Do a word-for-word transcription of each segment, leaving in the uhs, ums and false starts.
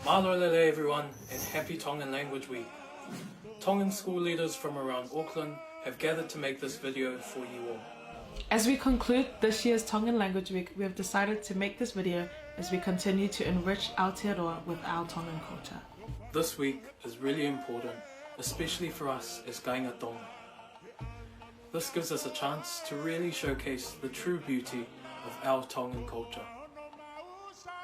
Mālō e lelei, everyone, and happy Tongan Language Week. Tongan school leaders from around Auckland have gathered to make this video for you all. As we conclude this year's Tongan Language Week, we have decided to make this video as we continue to enrich Aotearoa with our Tongan culture. This week is really important, especially for us as Kāinga Tonga. This gives us a chance to really showcase the true beauty of our Tongan culture.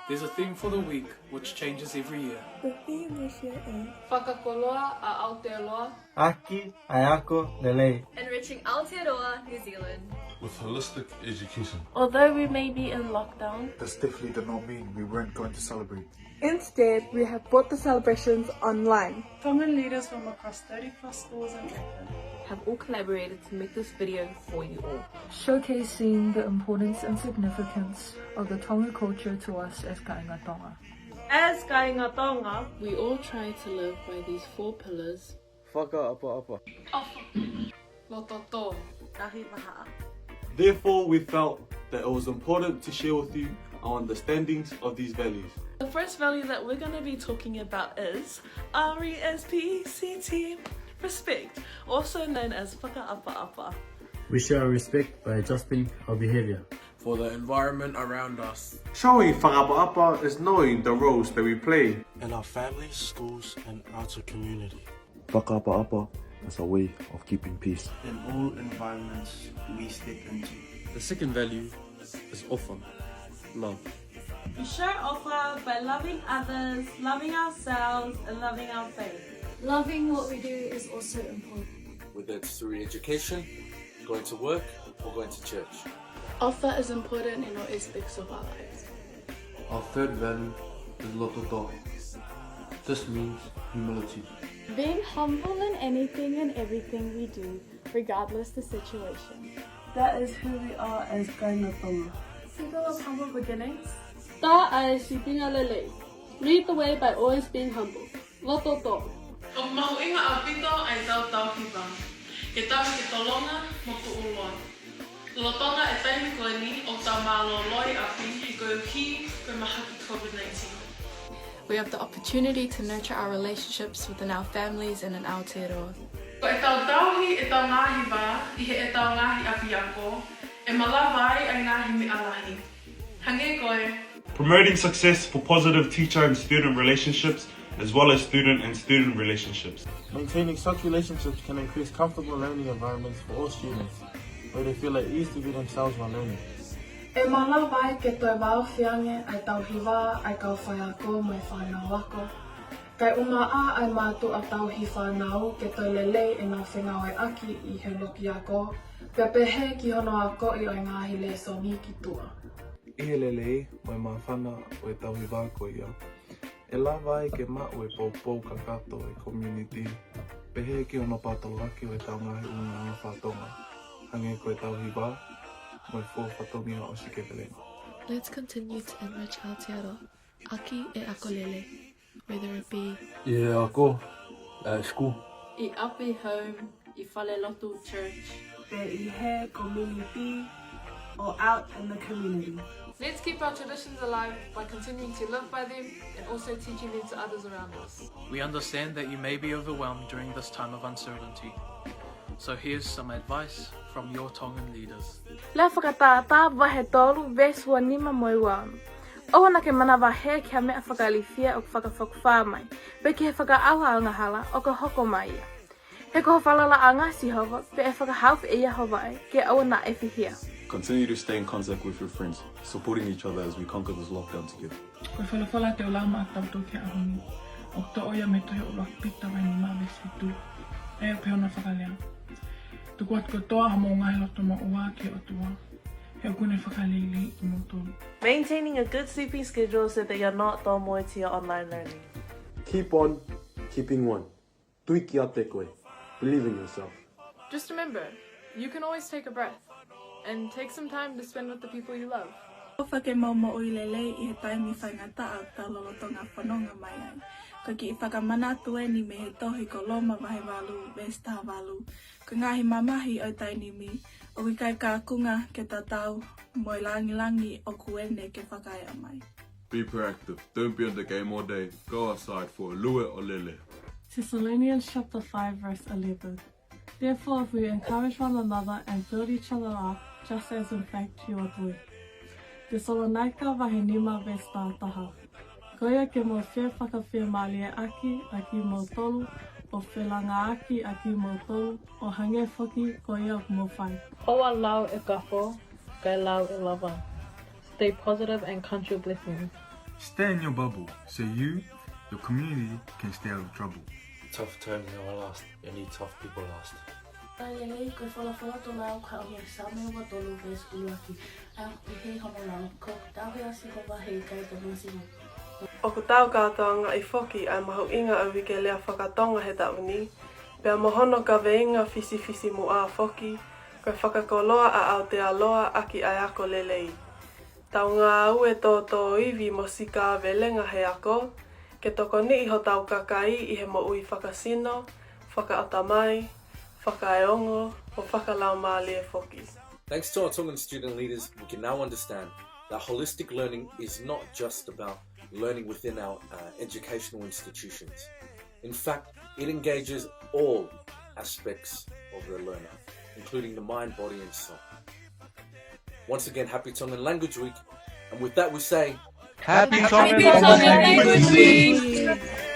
There's a theme for the week which changes every year. The theme this year is Fakakoloa ʻa Aotearoa. Aki ʻa e ako lelei. Enriching Aotearoa New Zealand. With holistic education. Although we may be in lockdown, this definitely did not mean we weren't going to celebrate. Instead, we have brought the celebrations online. Tongan leaders from across thirty plus schools in Auckland have all collaborated to make this video for you all, showcasing the importance and significance of the Tongan culture to us as Kāinga Tonga. As Kāinga Tonga, we all try to live by these four pillars. Fakaʻapaʻapa. ʻOfa. Loto tō. Ngaahi vahaʻa. Therefore, we felt that it was important to share with you our understandings of these values. The first value that we're gonna be talking about is R E S P E C T, respect, also known as fakaʻapaʻapa. We show our respect by adjusting our behavior for the environment around us. Showing fakaʻapaʻapa is knowing the roles that we play in our families, schools, and outer community. Fakaʻapaʻapa as a way of keeping peace in all environments we step into. The second value is ʻofa, love. We show ʻofa by loving others, loving ourselves, and loving our faith. Loving what we do is also important. Whether it's through education, going to work, or going to church. ʻOfa is important in all aspects of our lives. Our third value is loto tō. This means humility. Being humble in anything and everything we do, regardless the situation. That is who we are as Kāinga Tonga. People of humble beginnings. Tā ʻa e sīpinga lelei. Lead the way by always being humble. Loto tō. ʻOku mahuʻinga ʻaupito ʻa ʻetau tauhi vā. Ke tauhi ke tolonga mo tuʻuloa. Lolotonga e taimi ko eni ʻoku tau mālōlō ʻi ʻapi he koeʻuhi ko e mahaki COVID nineteen. We have the opportunity to nurture our relationships within our families and in Aotearoa. Ko ʻetau tauhi ʻetau ngaahi vā ʻi heʻetau ngaahi ʻapiako, ʻe malava ai ʻa e ngaahi meʻa lahi. Hangē ko e. Promoting success for positive teacher and student relationships, as well as student and student relationships. Maintaining such relationships can increase comfortable learning environments for all students, where they feel at ease to be themselves while learning. ʻE malava ai ke toe vāofi ange ʻa e tauhi vā ʻa e kau faiako mo e fānau ako. Kae ʻumaʻā ʻa e mātuʻa tauhi fānau ke toe lelei ʻenau fengāueʻaki ʻi he loki ako, pea pehē ki hono akoʻi ʻo e ngaahi lēsoni ki tuʻa. ʻI he lelei mo e māfana ʻo e tauhi vā ko ia, ʻe lava ai ke maʻu e poupou kakato e community, pehē ki hono pātoloaki ʻo ʻetau ngaahi ʻulungaanga faka-Tonga, hangē ko e tauhi vā mo e fua fatongia ʻosi kevelenga. Let's continue to enrich Aotearoa. ʻAki e ako lelei, whether it be ʻi he ako, at school, ʻi ʻapi, home, ʻi fale lotu, church, pe ʻi he community or out in the community. Let's keep our traditions alive by continuing to live by them and also teaching them to others around us. We understand that you may be overwhelmed during this time of uncertainty. So here's some advice from your Tongan leaders. Lea Fakatātā vahe tolu, veesi ua nima mo e ua ono. ʻOua naʻá ke manavahē ki ha meʻa fakailifia ʻoku fakafokifā mai, pe ki he fakaʻauha angahala ʻoku hoko mai ia. He ko ho falalaʻanga ʻa Sihova, pea ʻe fakahaofi ʻe ia ho vaʻe ke ʻoua naʻa ʻefihia. Continue to stay in contact with your friends, supporting each other as we conquer this lockdown together. Ko e folofola te u lau maʻatautolu ki he ʻaho ni, ʻoku toʻo ia mei he tohi ʻUluaki Pita vahe nima veesi fitu. ʻA ia ʻoku pehē hono fakalea: Tuku atu kotoa homou ngaahi loto-moʻua ki he ʻOtua, he ʻokú ne fakaleleiʻi kimoutolu. Maintaining a good sleeping schedule so that you're not tōmui to your online learning. Keep on keeping on. Tui kiate koe. Believe in yourself. Just remember, you can always take a breath and take some time to spend with the people you love. ʻOfa ke mau moʻui lelei ʻi he taimi faingataʻa ʻoku tau lolotonga fononga mai ai. Ko e kiʻi fakamanatu eni mei he tohi ko Loma vahe valu, veesi taha valu. Ko e ngaahi mamahi ʻo e taimi ni ʻoku ʻikai kaunga ke tatau mo e langilangi ʻoku ʻi heni ke fakaeʻa mai. Be proactive. Don't be on the game all day. Go outside for a lue ʻo lele. Thessalonians chapter five verse eleven. Therefore, if we encourage one another and build each other up, just as in fact you are doing. Tesalonaika vahe nima veesi taha taha. Ko ia ke mou fefiemālieʻaki ʻa kimoutolu, ʻo felangaʻaki ʻa kimoutolu, ʻo hangē foki ko ia ʻoku mou fai. ʻOua lau e kafo, kae lau e lava. Stay positive and count your blessings. Stay in your bubble so you, your community can stay out of trouble. Tough times never last, only tough people last. Kae lelei, ko e folofola ʻa e ʻOtua ʻoku haʻu mei he Saame uatolu veesi ʻuluaki. ʻA ia ʻoku pehē hono lau, Kuo tauhi ʻa Sihova he ʻikai te masiva. ʻOku tau kātoangaʻi foki ʻa e mahuʻinga ʻo e uike lea faka-Tonga he taʻu ni, pea mo hono kaveinga fisifisimuʻa foki, ko e fakakoloa ʻa Aotearoa ʻaki ʻa e ako lelei. Tau ngāue tōtō ivi mo sika velenga he ako, ke tokoniʻi hotau kakai ʻi he moʻui fakasino, fakaʻatamai, fakaeongo, mo fakalaumālie foki. Thanks to our Tongan student leaders, we can now understand that holistic learning is not just about learning within our uh, educational institutions. In fact, it engages all aspects of the learner, including the mind, body, and soul. Once again, happy Tongan Language Week, and with that, we say, Happy Happy Tongan Language Week!